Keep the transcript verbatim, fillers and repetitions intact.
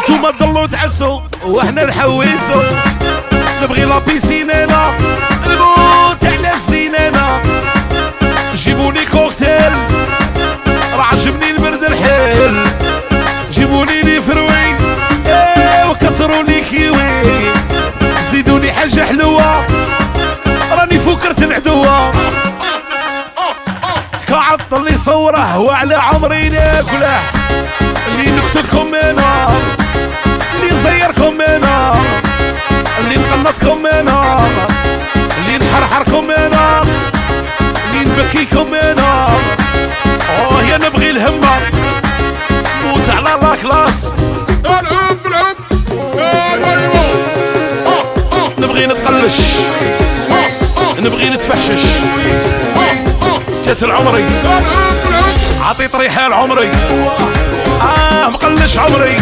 نتوما تضلوا تعسوا وحنا نحوسوا. نبغي لا بيسينينا، الموت على الزينينا. جيبوني كوكتيل، راه عجبني البرد الحيل. جيبوني لي فروي، ايه، وكتروني كيوي. زيدوني حاجة حلوة، راني فكرت العدوة. كعطل لي صوره وعلى عمري ناكله. اللي نقتلكم انا، اللي نزيركم انا، اللي نقنطكم انا، اللي نحرحركم انا، اللي نبكيكم انا. اوه يا نبغي الهمه، موت على لا كلاس. العب، العب. ايوا، ايوا. آه، آه. نبغي نتقلش، آه، آه. نبغي نتفحشش. آه، آه. كاس العمري. العب، العب. عطي طريحه لعمري. اه، مقلش عمري.